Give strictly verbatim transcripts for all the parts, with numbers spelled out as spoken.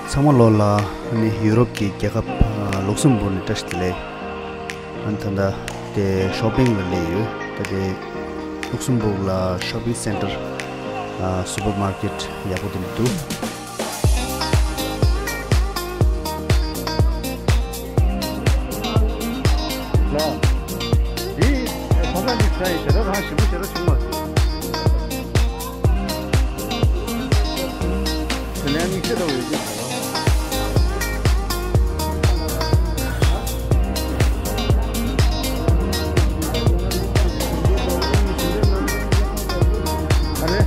ཚང་མ་ལོ་ལ་ནི་ཡུ་རོབ་ཀྱི་རྒྱལ་ཁབ་ཨ་ལུག་སེམ་བུར་ནས་བཀྲ་ཤིས་བདེ་ལེགས། ཨ་ནི་ད་ལྟ་དེ་ཤོ་པིང་ལ་སླེབས་ཡོད། ད་དེ་ལུག་སེམ་བུར་ལ་ཤོ་པིང་སེན་ཊར་ཨ་སུ་པར་མར་ཀེཊ་ཡག་པོ་དེ་འདྲ་འདུག། ལགས། འདི་ཁོ་པ་འདི་ས་ཡི་ཞེ་དྲག་རང་ཞིམ་པོ་ཞེ་དྲག་བྱུང་བ། དེ་ནས་དམིགས་བསལ་འདྲ་བོ་ཡོད་ཀྱི་མ་རེད། ཨ་རེད།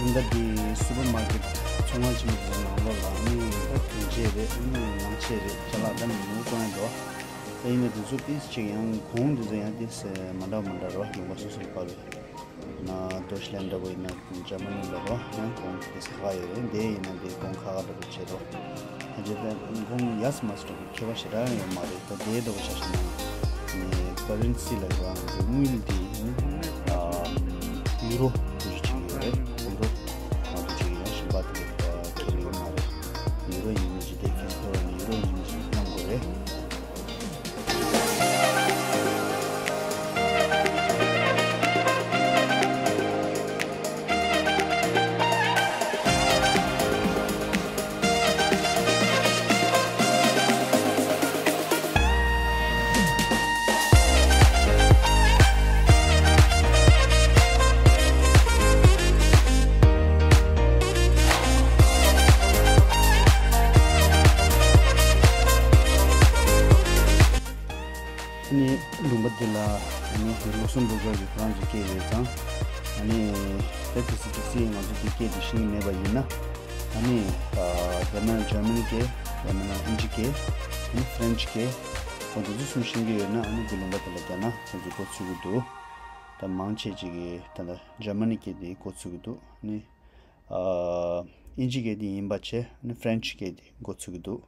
ཨ། ད་ལྟ་འདི་སུ་པར་མར་ཀེཊ་ཚོང་ཁང་ཆེན་པོ་དེ་ཚོའི་ནང་ལོགས་ལ་ཨ་ནི་ད་དེང་ཆད་རེད། ཨ་ནི་ནང་ཆད་རེད། ཅ་ལག་ད་ནི་མུ་གཏོང་ཡ་འདུག། ད་ཡིན་ན་དེ་ཚོ་ཏིས་ཅིག་ཡང་གོང་དེ་ཚོ་ཡང་ཏིས་མ་འདྲ་མ་འདྲ་རོ། ལུང་པ་སོ་སོར་ཕར་ན་ཌོ་ཆི་ལན་འདྲ་པོ་ཡིན་ན་འཇར་མ་ནི་འདྲ་པོ་ཡང་གོང་དེ་ཚོ་ཁ་ཁ་ཡོད་རེད། འདི་ཡིན་ན་འདི་གོང་ཁ་ཁ་འདྲ་པོ་བྱེད་རོ། ཨ་ཅེ་ད་གོང་ཡས་མ་སི་འདྲ་པོ་ཁྱད་པར་ཞེ་དྲག་ཡོད་མ་རེད། ད་དེ་འདྲ་པོ་ཆ་བཞག་ན་ནི་ཀ་རན་སི་ལ་རང་གི་དངུལ་དེ་ནི་ཨ་ཡུ་རོ་བེད་སྤྱོད་བྱེད་ཀྱི་ཡོད་རེད། ཡུ་རོ་ང་ཚོ་ཅིག་ཡང་གཞན་པ་དེ་ཁས་ལེན་ཡོད་མ་རེད། ཡུ་རོ་ཡིན་མིན་ཅིག་དེ་ཁྱད་པར་ནི་ཡུ་རོ་ཡིན་མིན་ཅིག་སྣང་དགོས་རེད། ཨ་ནི་ལུང་པ་འདི་ལ་ཨ་ནི་ལུག་སེམ་བུར་གི་ཧྥ་རན་སི་སྐད་ཡོད་ཙང་། ཨ་ནི་ད་གལ་སྲིད་གལ་སྲིད་ང་ཚོ་འདི་སྐད་དེ་ཤེས་ཀྱི་མེད་པ་ཡིན་ན། ཨ་ནི་ཨ་ཡང་ན་འཇར་མ་ནི་སྐད། ཡང་མིན་ན་ཨིན་ཇི་སྐད། ཨ་ནི་ཧྥ་རན་སི་སྐད། ཁོང་དེ་ཚོ་གསུམ་ཤེས་ཀྱི་ཡོད་ན་ཨ་ནི་འདི་ལུང་པ་དེ་ལ་བསྡད་ན་ཁོང་ཚོ་གོ་ཚུད་ཀྱི་འདུག། ད་མང་ཆེ་ཅིག་གིས་ད་ལྟ་འཇར་མ་ནི་སྐད་དེ་གོ་ཚུད་ཀྱི་འདུག། ཨ་ནི་ཨ་ཨིན་ཇི་སྐད་དེ་ཡིན་པ་བྱས། ཨ་ནི་ཧྥ་རན་སི་སྐད་དེ་གོ་ཚུད་ཀྱི་འདུག།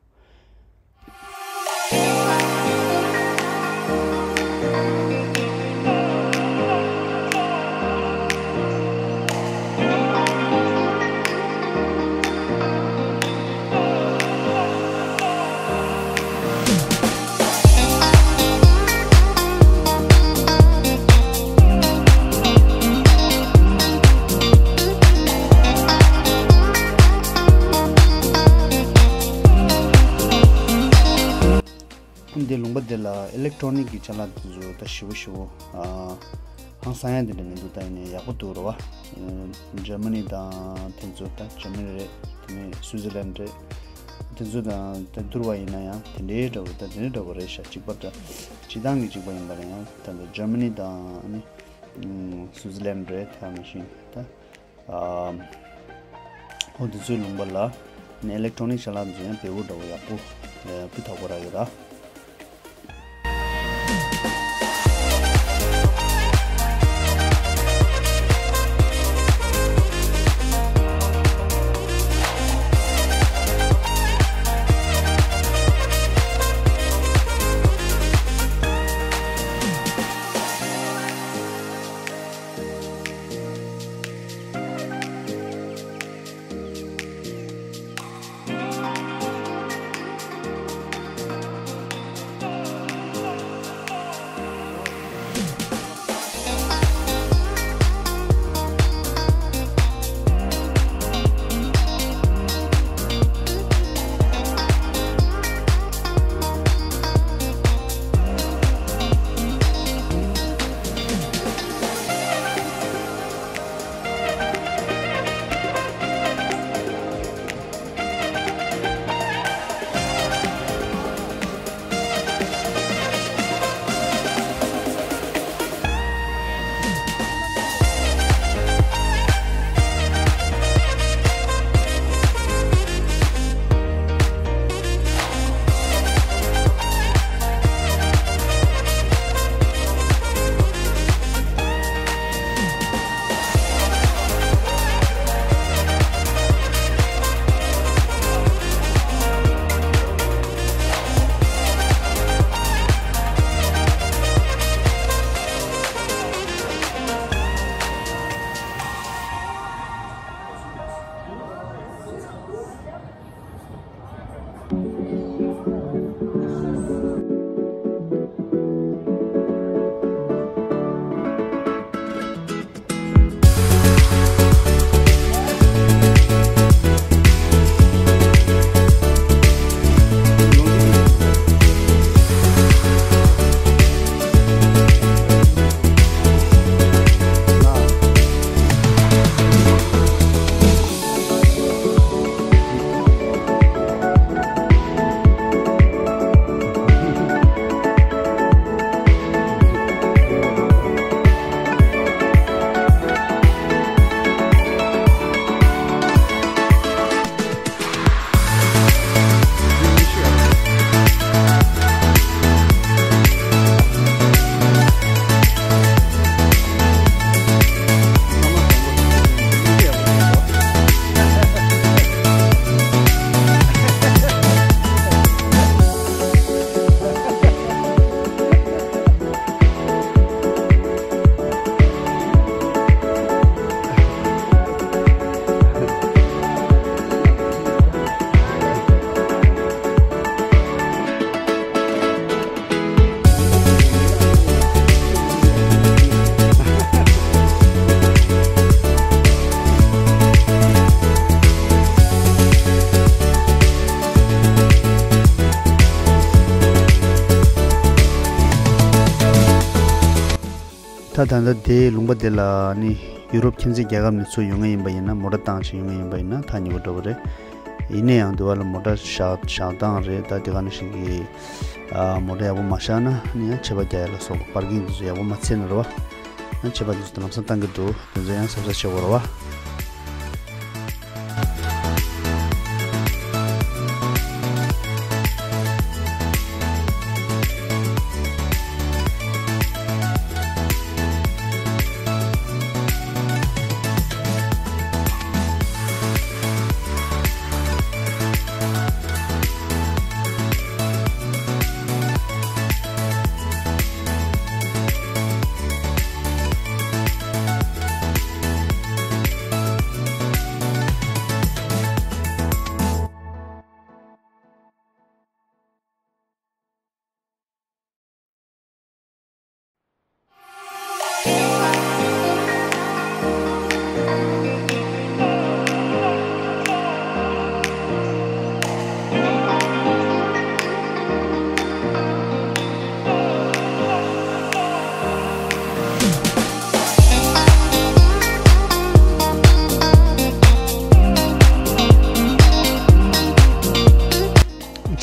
འདི་ལུང་པ་འདི་ལ་ཨི་ལེག་ཊོ་ནིག་གི་ཅ་ལག་དེ་ཚོ་ད་ཞེ་པོ་ཞེ་པོ་ཨ་ཧང་སང་ཡ་དེ་འདྲ་མི་འདུག། ད་ཡིན་ནའི་ཡག་པོ་འདུག་རེད་བ། ཨ་འཇར་མ་ནི་དང་དེ་ཚོ། ད་འཇར་མ་ནི་རེད། དེ་ནས་སུའུ་ཙི་ལན་རེད། དེ་ཚོ་དང་ད་བསྡུར་བ་ཡིན་ན་ཡང་དེ་འདྲའི་འདྲ་བོ། ད་དེ་འདྲའི་འདྲ་བོ་རེད་ཤག། གཅིག་པ་འདྲ། སྤྱིར་བཏང་གི་གཅིག་པ་ཡིན་པ་ལ་ཡང་ད་ལྟ་འཇར་མ་ནི་དང་ཨ་ནི་ཨ་སུའུ་ཙི་ལན་རེད། ད་ནང་བཞིན་ད་ཨ་ཁོང་དེ་ཚོའི་ལུང་པ་ལ་ནི་ཨི་ལེག་ཊོ་ནིག་ཅ་ལག་དེ་ཚོ་ཡང་བལ་པོ་འདྲ་བོ་ཡག་པོ་ཨ་སྤུས་དག་པོ་རག་གི་ར། ད་ད་ལྟ་དེའི་ལུང་པ་དེ་ལ་ནི་ཡུ་རོབ་ཁྱིམ་མཚེས་རྒྱལ་ཁབ་ནས་ཚུར་ཡོང་མཁན་ཡིན་པ་ཡིན་ན། མོ་ཊ་བཏང་བྱས་ཡོང་མཁན་ཡིན་པ་ཡིན་ན་ཐག་ཉེ་པོ་འགྲོ་གི་རེད། ཡིན་ན་ཡང་དེ་བ་ལ་མོ་ཊ་བཞག་བཞག་སྟངས་རེད། ད་དེ་ག་ནང་བཞིན་གྱི་ཨ་མོ་ཊ་ཡག་པོ་མ་བཞག་ན་ནི་ཡང་ཆད་པ་རྒྱག་ཡ་ལ་སོགས་པ། པར་ཀིང་དེ་ཚོ་ཡག་པོ་མ་བྱས་ན་རེད་བ། ཡང་ཆད་པ་དེ་ཚོ་ལམ་སང་བཏང་གི་འདུག་དེ་ཚོ་ཡང་གཟབ་གཟབ་བྱེད་དགོས་རེད་བ།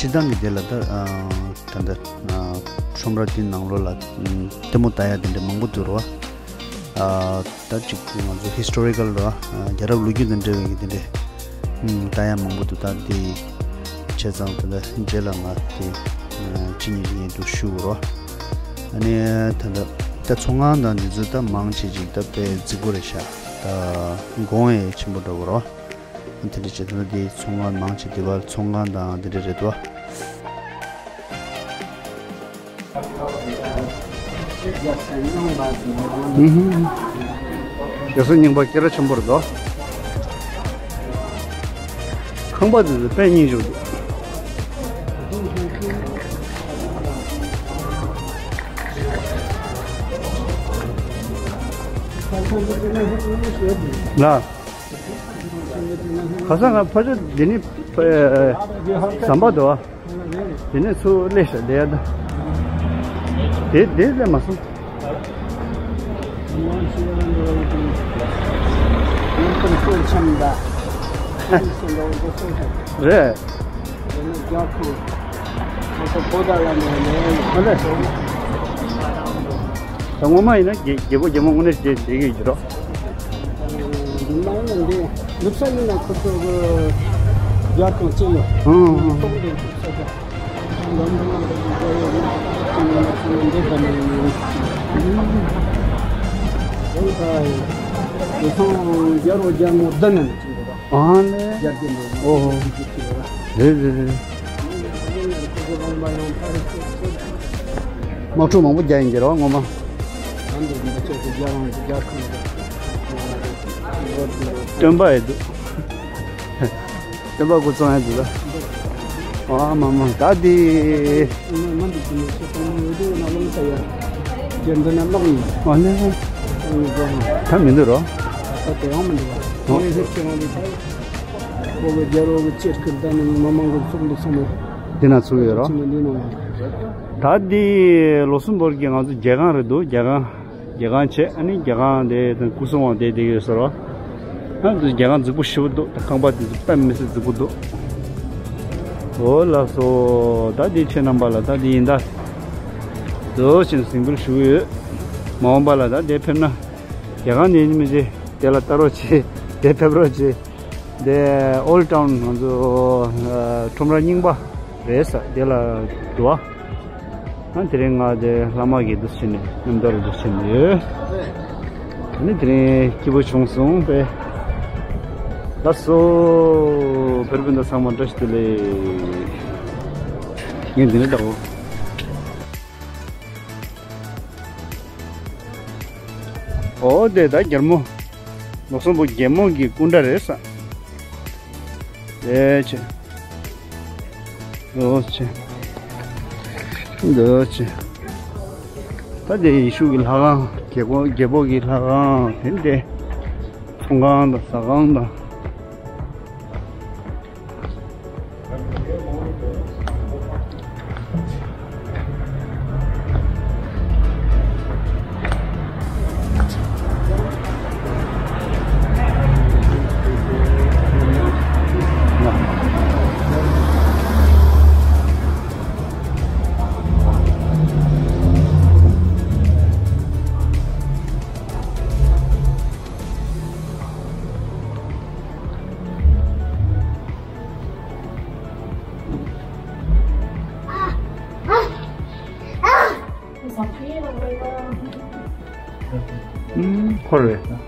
སྤྱིར་བཏང་གི་དེ་ལ་ད་ཨ་ད་ལྟ་ཨ་ཁྲོམ་ར་འདི་ནང་ལོགས་ལ་ཨ་ལྟད་མོ་ལྟ་ཡ་དེ་འདྲ་མང་པོ་འདུག་རེད་བ། ཨ་ད་ཅིག་ང་ཚོ་ཧི་སི་ཊོ་རི་ཀལ་རེད་བ། ཨ་རྒྱལ་རབས་ལོ་རྒྱུས་དང་འབྲེལ་བའི་གི་དེ་འདྲ་ཨ་ལྟ་ཡ་མང་པོ་འདུག་ད་དེ་བྱས་ཙང་ད་ལྟ་རྗེས་ལ་ང་དེ་ཨ་ཅི་ཉིད་ཅི་ཉིད་དུ་ཞུ་དགོས་རེད་བ། ཨ་ནི་ད་ལྟ་ད་ཚོང་ཁང་དང་འདི་ཚོ་ད་མང་ཆེ་ཅིག་ད་དཔེ་རྫིག་པོ་རེད་ཤག་ད་གོང་ཡང་ཆེན་པོ་འདྲ་བོ་རེད་བ། དེ་འདྲ་བྱས་ཙང་དེ་ཚོང་ཁང་མང་ཆེ་དེ་བར་ཚོང་ཁང་དང་དེ་འདྲ་རེད་དོ། ཨུ་ཧུམ། རྒྱལ་སྲས་རྙིང་པ་སྐད་གྲགས་ཆེན་པོ་རེད་དོ། ཁང་པ་དེ་ཚོ་དཔེ་སྙིང་རྗེ་པོ་འདུག་ལ། ཁ་སང་ང་ཕ་ཆུ་འདི་ནི་ཟམ་པ་འདུག་ཨ། འདི་ནི་ཚུར་སླེབས་ཤག་བསྡད་ཡ་ད། དེ་དེ་སླེབས་མ་སོང་། རེད། ཨ་ལས། ད་ངོ་མ་ཡིན་ན་རྒྱལ་རྒྱལ་པོ་རྒྱལ་མོ་དངོས་གནས་བྱས་བསྡད་ཀྱི་ཡོད་རོ། ཡིན་ན་ཡང་འདི་ནུབ་ས་ཡིན་ན་ཁོ་ཚོ་གི་རྒྱ་གང་ཅི་ཡོད། ཧུང་ཧུང་། ཁོང་གི་ནུབ་ས་ད་ལམ་ལམ་ལ་འདི་ག་ནས་ཡིན། ཡིན་ད་ནས་ཡིན། ཡིན་ད་ཡིན་སོང་རྒྱ་རོ་རྒྱ་མོ་ད་ནས་ཅི་འདྲ། ཨ་ལས། རྒྱ་རྒྱ་མོ། ཨོ་ཧོ། རེད་རེད་རེད། དམག་འཁྲུག་མང་པོ་རྒྱག་ཡིན་གྱི་རེད་བ་ངོ་མ། སྟོན་པ་ཡི་འདུག་སྟོན་པ་སྐུ་གཙང་ཡི་འདུག་ལ། ཨ་མ་མ་ད་དེ། མ་མ་འདི་ཅི་མ་ཤེས་ཏང་ཡོད་དེ་ན་ལོང་ས་ཡ། རྒྱན་འདི་ན་ལོང་ཡིན། ཨ་ལེ། ཏང་ཡོད་གོ་ཧ། ད་མི་འདུག་རོ། ད་དེ་ཡང་མི་འདུག་བ། ཨོ། ངས་ཧེ་ཁྱེད་རང་ལས་ད། ཨོ་གི་རྒྱ་རོ་གི་ཅེར་ཁིར་ད་ནི་མ་མང་གི་ཚོགས་འདུ་ཚང་མ། འདི་ན་ཚུགས་ཡོད་རོ། ཅི་མ་འདི་ན། ད་དེ་ལོ་སུམ་བོར་གི་ང་ཚོ་རྒྱལ་ཁང་རེད་འདུག་རྒྱལ་ཁང་། རྒྱལ་ཁང་བྱས། ཨ་ནི་རྒྱལ་ཁང་དེ་དང་སྐུ་གསུང་བ་དེ་དེ་ཡོད་ཟེར་བ། ཨ་འདི་རྒྱལ་ཁང་རྫིག་པོ་ཞེ་པོ་འདུག་ད་ཁང་པ་དེ་ཚོ་དཔེ་མི་སྲིད་རྫིག་པོ་འདུག་འོ་ལགས་སོ། ད་དེ་ཁྱེད་རྣམ་པ་ལ་ད་དེ་ཡིན་ད། འདུག་ཅིང་གཟིགས་འབུལ་ཞུ་གི་ཡོད། མ་འོངས་པ་ལ་ད་དེ་ཕེབས་ན། རྒྱལ་ཁང་ནས་མི་ཚེ་དེ་ལ་ལྟ་རོགས་བྱེད། དེ་ཕེབས་རོགས་བྱེད། དེ་ཨོལ་ཊའུན་ང་ཚོ་ཁྲོམ་ར་རྙིང་པ་རེད་ས་དེ་ལ་འདུག་ཨ། ཨ་དེ་རིང་ང་དེ་བླ་མ་གི་འདུ་ཕྱིན་ནས་མཉམ་དུ་རུ་འདུ་ཕྱིན་ཡོད། ཨ་ནི་དེ་རིང་སྐྱིད་པོ་བྱུང་སོང་པས། ལགས་སོ། བེར་བུན་དུ་ཚང་མ་བཀྲ་ཤིས་བདེ་ལེགས། ངས་འདི་ནས་འདྲ་བོ། ཨོ་དེ་ད་རྒྱལ་མོ། ལོ་སོང་པོ་རྒྱལ་མོ་གི་སྐུ་འདྲ་རེད་ས། ཨེ་ཆེ། ཨོ་ཆེ། འདི་ཆེ། ད་དེ་ཡེ་ཤུ་གི་ལྷ་ཁང་། རྒྱལ་པོ་རྒྱལ་པོ་གི་ལྷ་ཁང་དེ་འདྲ། ཚོང་ཁང་དང་ཟ་ཁང་དང་། ཁོ་རེད།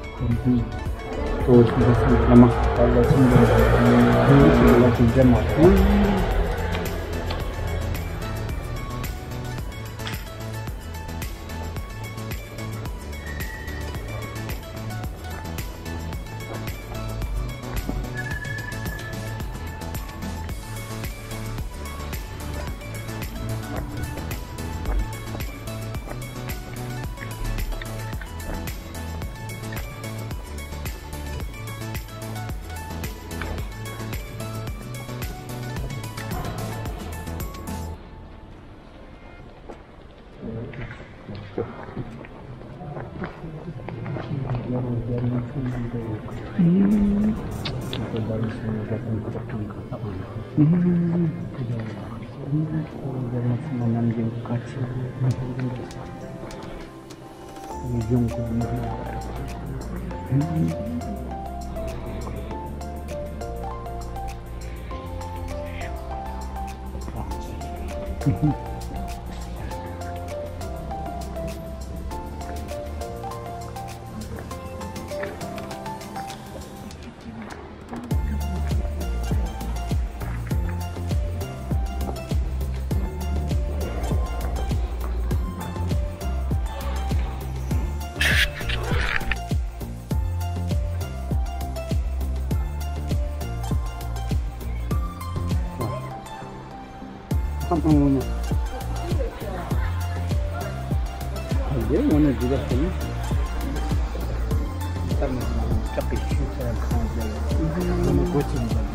ཁམས་ཕང་བོ་ནི། དེ་ངོ་ནས་འདི་ལ་ཟིན། ད་ནི་སྐྲག་པའི་ཤུལ་ཚེ་རང་ཁང་རྒྱལ། ངོ་མ་སྒོ་ཕྱེ་མི་འདུག་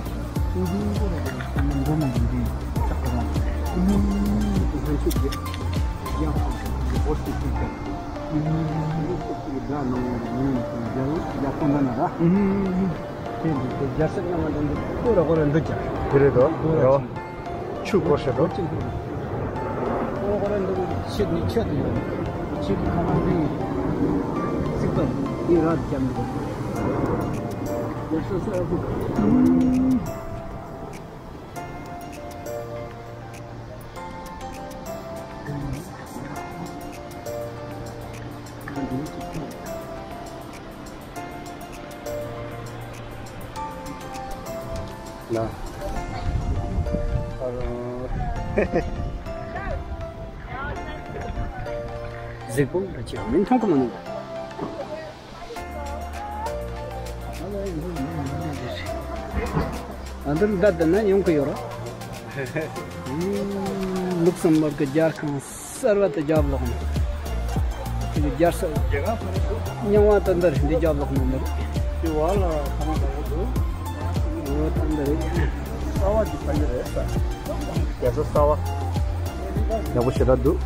ངོ་མ་འདི་འདི་སྐྲག་པ་རང་། ངོ་མ་འདི་ཚོ་ཤུགས་ཀྱིས་ཡང་ཧང་སང་སྒོ་ཕྱེ་ཤུལ་ཚེ། ངོ་མ་འདི་ཚོ་ཤུགས་ཀྱིས་དགྲ་ནང་ངོ་མ་འདི་རྒྱལ་ཡག་གཏོང་ད་ན་ར། དེ་འདི་ཚོ་རྒྱལ་སྲིད་རྣམ་པ་འདི་འདི་ལྟོས་ར་ཁོ་ར་འདུག་ཀྱང་། དེ་རེད་དོ། རེད་བ། ཆུ་སྐོར་ཤ་འགྲོ། ཁོ་རང་འདི་ཆེད་ནི་ཆེད་དུ་ཡོད། ཆེད་དུ་ཁ་ལག་འདི་རྩིག་པ་འདི་ར་བརྒྱབ་འདུག་ཡར་ས་ས་ཨ་ཁུ། ལ། གཟིགས་པོ་འདྲ་ཅིག་མིན་མཐོང་གི་མི་འདུག་ཨ་འདིར་བསྡད་བསྡད་ན་ཡོང་གི་ཡོད་ར། ལུག་སམ་བར་གྱི་རྒྱལ་ཁང་གསར་བ་དེ་རྒྱབ་ལོགས་ནས། དེ་གི་རྒྱལ་ས་རྙིང་བ་དེ་འདི་རེད། འདི་རྒྱབ་ལོགས་ནས་འདི་རེད། དེ་བ་ལ་ཁང་པ་འདྲ་པོ་འདུག་འོ་དེ་འདི་རེད། གསར་བ་འདི་ཕ་གི་རེད་ས། རྒྱལ་ས་གསར་བ། ཡག་པོ་ཞེ་དྲག་འདུག